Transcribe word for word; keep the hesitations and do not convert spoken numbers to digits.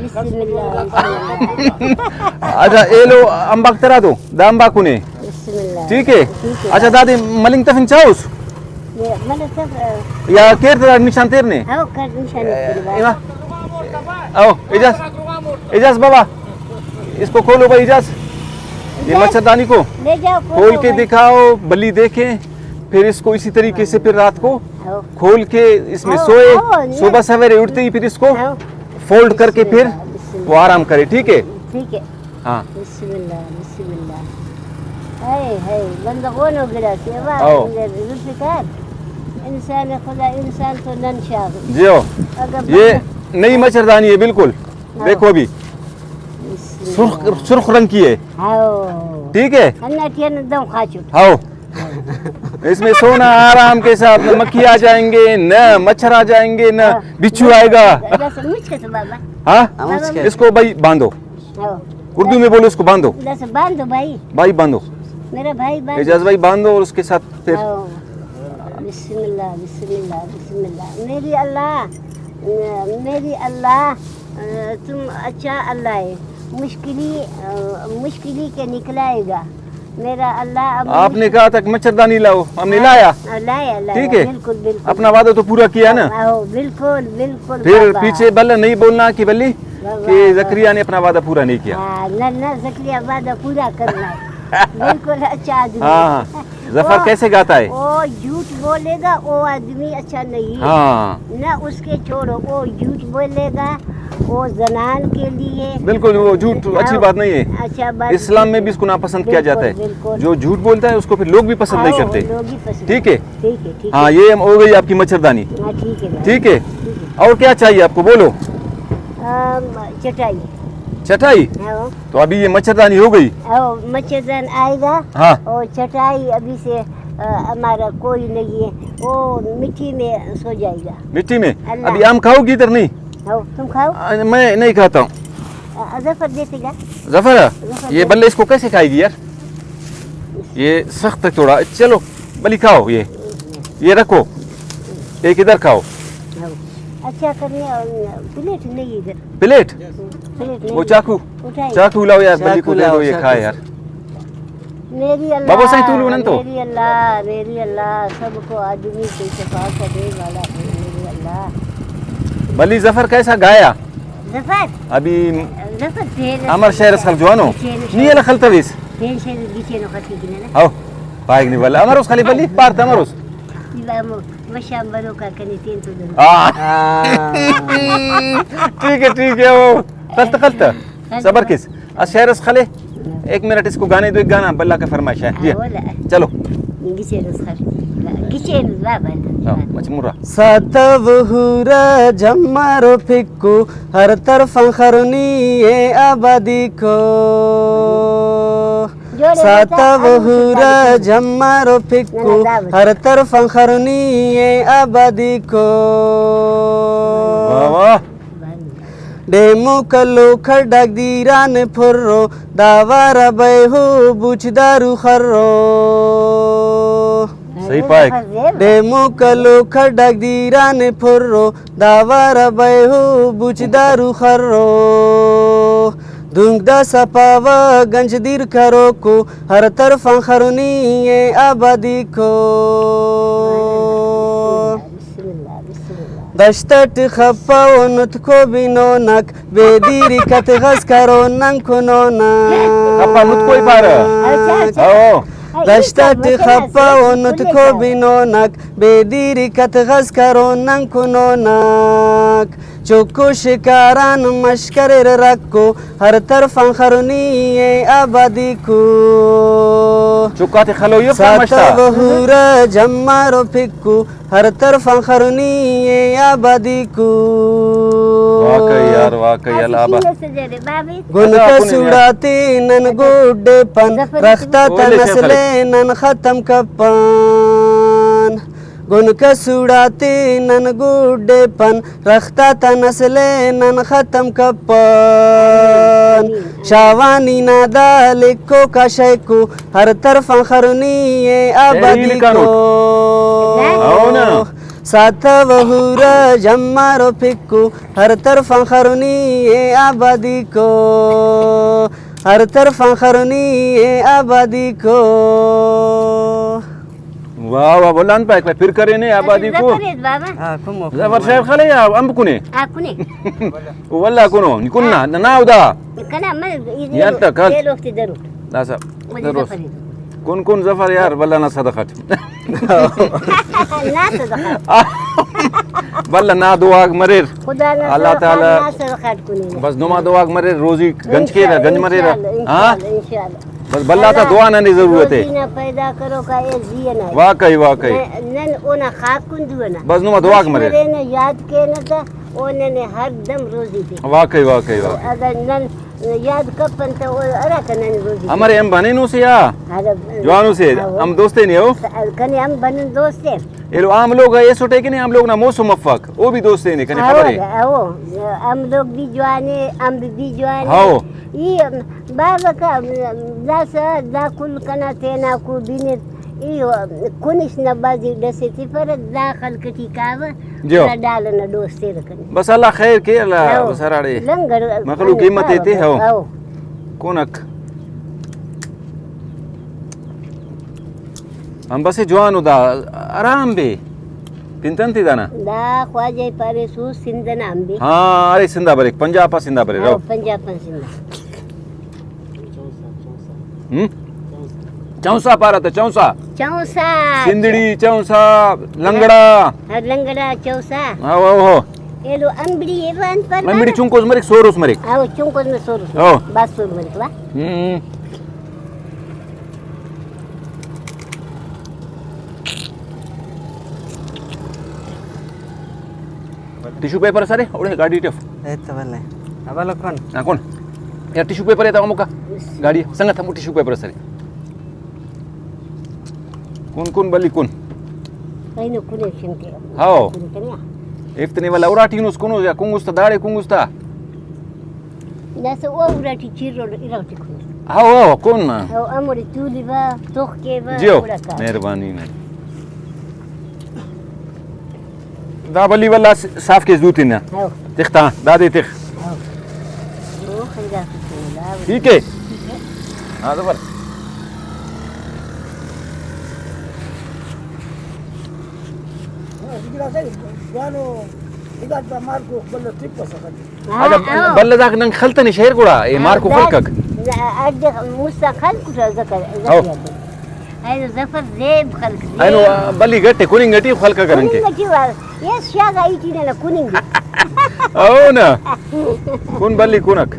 بسم اللہ، بسم اللہ۔ اچھا، ایلو امباک ترا دو، دا امباک نے۔ بسم اللہ۔ ٹھیک ہے؟ ٹھیک ہے۔ اچھا، دادے ملنگ تفنگ چاہوس؟ یہ ملنگ تف-، یا کیر ترا نشان تیر نے؟ ہاؤ، کر نشان تیر۔ ایوا۔ او، اجاز، اجاز بابا، اس کو کھولو بھائی اجاز، یہ مچھردانی کو لے جاؤ، کھولو کھول کے بھائی۔ دکھاؤ، بلی دیکھیں، پھر اس کو اسی طریقے سے پھر رات کو ہاؤ۔ کھول کے اس میں ہاؤ، سوئے، ہاؤ، نہیں۔ صبح سویرے اٹھتے ہی پھر اس کو ہاؤ۔ فولڈ کر کے بسم پھر اللہ، بسم وہ اللہ۔ آرام کرے، ٹھیک ہے؟ ٹھیک ہے۔ ہاں۔ بسم اللہ، بسم اللہ۔ ہائے، ہائے، بندغ اونو گڑاسے، واہ، ہاؤ۔ ذوالفقار۔ انسان خدا، انسان تو نن شاغ۔ جی ہو۔ اگر یہ بندغ نئی مچھردانی ہے بالکل۔ ہاں۔ دیکھو ابھی۔ بسم سرخ، اللہ۔ سرخ رنگ کی ہے۔ ہاؤ۔ ٹھیک ہے؟ ہندا ٹی ہن دم خاچٹ۔ ہاؤ۔ اس میں سونا آرام کے ساتھ، نہ مکھی آ جائیں گے، نہ مچھر آ جائیں گے، نہ ہاں۔ بچھو آئے گا۔ جیسے مجھ کے تو بابا۔ ہاں؟ ہاں، مجھ کے۔ اس کو بھائی باندھو۔ ہاں۔ اردو میں بولو اس کو باندھو۔ جیسے باندھو بھائی۔ بھائی باندھو۔ میرا بھائی باندھو۔ اعجاز بھائی باندھو اور اس کے ساتھ پھر ہاں۔ بسم اللہ، بسم اللہ، بسم اللہ۔ میری اللہ، میری اللہ، تم اچھا اللہ ہے۔ مشکلی، مشکلی کے نکلائے گا۔ میرا اللہ، اب آپ نے کہا تھا کہ مچھردانی لاؤ، ہم نے لایا۔ ہاں، لایا، لایا، ٹھیک ہے؟ بالکل، بالکل۔ اپنا وعدہ تو پورا کیا نا؟ ہاں، بالکل، بالکل پھر بابا۔ پیچھے بلے نہیں بولنا کہ بلی بابا، کہ بابا۔ زکریا نے اپنا وعدہ پورا نہیں کیا۔ ہاں، نہ، نہ، زکریا وعدہ پورا کرنا ہے۔ بالکل اچھا آدمی۔ ہاں، ہاں۔ ظفر وہ، کیسے گاتا ہے؟ وہ جھوٹ بولے گا، وہ آدمی اچھا نہیں ہے۔ ہاں۔ نہ اس کے چھوڑو، وہ جھوٹ بولے گا، وہ زنان کے لیے۔ بالکل، وہ جھوٹ ہاں، اچھی بات نہیں ہے۔ اچھا بات اسلام نہیں میں ہے۔ بھی اس کو ناپسند کیا جاتا ہے۔ بالکل، بالکل۔ جو جھوٹ بولتا ہے، اس کو پھر لوگ بھی پسند نہیں ہاں، کرتے۔ لوگ بھی پسند ٹھیک ہے؟ ٹھیک ہے، ٹھیک ہے۔ ہاں، یہ ہو گئی آپ کی مچھردانی۔ ہاں، ٹھیک ہے بھائی۔ ٹھیک ہے؟ ٹھیک ہے۔ اور کیا چاہیے آپ کو؟ بولو۔ آم، چٹائی۔ چٹائی؟ ہاں۔ تو ابھی یہ مچھردانی ہو گئی؟ او، مچھردان آئے گا۔ ہاں۔ اور چٹائی ابھی سے، آ، ہمارا کوئی نہیں ہے۔ وہ مٹی میں سو جائے گا۔ مٹی میں؟ اللہ۔ ابھی آم کھاؤ گی ادھر نہیں؟ ہاؤ، تم کھاؤ۔ آ، میں نہیں کھاتا ہوں۔ آ، ظفر دیتے گا۔ ظفر؟ ظفر یہ دیتے۔ بلے اس کو کیسے کھائے گی یار؟ یہ سخت ہے تھوڑا۔ چلو، بلی کھاؤ یہ۔ یہ رکھو۔ ایک ادھر کھاؤ۔ ہاؤ۔ اچھا کرنے، آ، پلیٹ نہیں ادھر۔ پلیٹ؟ پلیٹ نہیں۔ وہ چاقو، اٹھائے۔ چاقو لاؤ یار، چاقو بلی کو دے لاؤ، دو، یہ چاقو۔ کھائے یار۔ میری اللہ، بابو سائیں تولو نن تو۔ میری اللہ، میری اللہ، سب کو آدمی کی شفا کرنے والا ہے، میری اللہ۔ بلی ظفر کیسا گایا؟ ظفر؟ ابھی ظفر پھر امر شہر اس خل جوانو۔ پھر نی الا خلطویس۔ پین شین گچینو خلطی کنہ نا۔ ہاؤ، پائک نی بلہ۔ امر اس خلی بلی، پارت امر اس۔ ای با مو، مشام بروکا کنے تین تو دن۔ آ۔ آ۔ ٹھیک ہے، ٹھیک ہے، او۔ خلط، خلط۔ صبر کس۔ اس شعر اس خلے۔ ایک منٹ اس کو گانے دو، ایک گانا بلہ کا فرمائش ہے۔ جی۔ اولا۔ چلو۔ گچینو خل-، گچینو بابا۔ ہاں، مچ مرا۔ ساتو ہورا جمارو پھکو، ہر طرف خرنی اے آبادی کو۔ جوڑے ساتا بتا، وہ ہورا جمارو پھکو، نہ، نہ، دا بتا۔ ہر طرف خرنی اے آبادی کو۔ واہ، واہ۔ ڈیمو کلو کھڈاک دیران پھرو، داوارا بے ہو بوچ دارو خرو۔ صحیح پائک۔ ڈیمو کلو کھڈاک دیران پھرو، داوارا بے ہو بوچ دارو خرو۔ دونک داسا پاوہ گنج دیر کروکو، ہر طرف آن خرنی اے آبادی کو۔ دشت اٹ خفا و نتکو بنونک، بے دیری کت غز کرو نن کنونک۔ خفا نتکو ای پارہ۔ اچھا، اچھا۔ او۔ دشت اٹ خفا و نتکو بنونک، بے دیری کت غز کرو نن کنونک۔ چوکو شکاران مش کریر رکو، ہر طرف آن خرنی اے آبادی کو۔ چکاتے خلو یو ساتا فرمائشتا۔ و ہورا جمارو پھکو، ہر طرف آن خرنی اے آبادی کو۔ واقعی یار، واقعی الابا۔ گنکا سوڑاتے نن گوڈے پن، رختا تا نسل نن ختم کپن۔ گنکا سوڑاتے نن گوڈے پن، رختا تا نسل نن ختم کپن۔ شاوانی نا دا لکھوکا شیکو، ہر طرف آن خرنی اے آبادی کو۔ ہاؤ نا۔ ساتا و ہورا جمارو پھکو، ہر طرفاں خرنی ءِ آبادی کو، ہر طرفاں خرنی ءِ آبادی کو۔ واہ واہ، بولان پائک پائک پھر کرینے آبادی کو۔ ظفر ایت بابا۔ ہاں، کمو، کمو۔ ظفر شاعر خلے یا امب کنے؟ آ، کنے۔ واللہ کنو، نی کن نا، نا، نا، ادا۔ کنا من، یار تا کل۔ داسا۔ کن کن ظفر یار، واللہ نا صدقہ۔ نا صدقہ۔ بھلا نا دعاک مریر۔ خدا نا اللہ صدقہ تعالی نا صدقہ اٹ کننگ۔ بس نما دعاک مریر، روزی گنج کیرہ، گنج مریرہ۔ انشاءاللہ، ہاں؟ انشاءاللہ، انشاءاللہ۔ بس بھلا تا اللہ دعا ننے ضرورت ہے۔ روزی نا پیدا کروکا اے زی انا۔ واقعی، واقعی۔ نن، نن اونا خاکوندو انا۔ بس نما دعاک مریر۔ مرے نا یاد کینہ تا او ننے ہر دم روزی تے۔ واقعی، واقعی، واقعی۔ اگر نن یاد کپن تہ او ہراکا ننے روزی تے۔ امرے ہم بننو سے آ؟ ہر جوانو سے، ہاں۔ ہم دوستے نے ہو؟ کنے ہم بنن دوستے۔ ایلو عام لوگ ایسٹے کہ نے عام لوگ نا موسم افک، او بھی دوست اینے کنے ہاں، خبر ہے۔ ہاں، ہم لوگ بھی جوانے، امب بھی جوانے۔ ہاں۔ ای بابا کا داسا دا کل کنا تینا کو بینت، ای کنش نا بازی ڈسے تفرہ، دا خلق ٹی کاوہ، جیو۔ دا ڈال نا دوست ایرہ کنے۔ بس اللہ خیر کے، اللہ ہاں۔ بس ہراڑے لنگر مخلوق ہمت ایتے، ہاں۔ ہاں۔ کونک۔ ہم بس جوانو دا آرام بے۔ پن تنتی دانا؟ دا خواجہ پاریسو سندھ نا ہم بے۔ ہاں، ارے سندھا بریک، پنجاب آ سندھا بریک، ہاں، رو۔ پنجاب آ سندھا۔ ہم؟ چونسا پارہ تہ، چونسا۔ چونسا۔ سندھڑی، چونسا، لنگڑا۔ ہاں، لنگڑا، چونسا۔ ہاں، ہاں، ہاں۔ ایلو امبڑی ایوان پر امبڑی چنکوس مریک، سوروس مریک۔ ہاں، چنکوس میں سوروس۔ ہاں۔ باز سور مریک، واہ۔ ہم۔ ٹشو پیپر سرے اوڑے گاڈی ٹف۔ ایت ولے۔ ابا لکھن۔ ہاں، کون؟ یار، ٹشو پیپر ایتا ہموکا۔ گاڈی سنگت ہمو ٹشو پیپر سرے۔ کون کون بلی کون؟ اینو کنے شنتے۔ ہاؤ۔ کنے تنیا۔ ایفتنے والا اراٹی نوس کنوس یا کنگستا داڑے کنگستا۔ داسہ او اراٹی چیرو اراٹی کن۔ ہاؤ، ہاؤ، کن نا۔ او امر تولی با، توخ کے با، جیو۔ گڑا کا۔ مہربانی نا۔ دا بلی ولا س-، صاف کے زوت نا۔ ہاؤ۔ تخ تا، دا دے تخ۔ ہاؤ۔ او خیرات کو لا۔ ٹھیک ہے۔ ٹھیک ہے۔ ہاں، ظفر۔ جوانو، نگاہ تا مارکو بلہ ٹپ ئسے خالی۔ ہاں، اگہ ہاں۔ بلہ داک نن خلتنے شعر گڑا، اے ہاں، مارکو دا-، خلکک۔ دا-، اڈ مسا خلکٹہ زکر، ہاں۔ زکر۔ اینو ظفر زیب خلک، زیب۔ اینو بلی گٹ ئے، کننگ ٹی خلکک ہرنکہ۔ کننگ ٹی وار، یس شاغا ای ٹی ننا کننگ۔ او نا۔ کن بلی کنک۔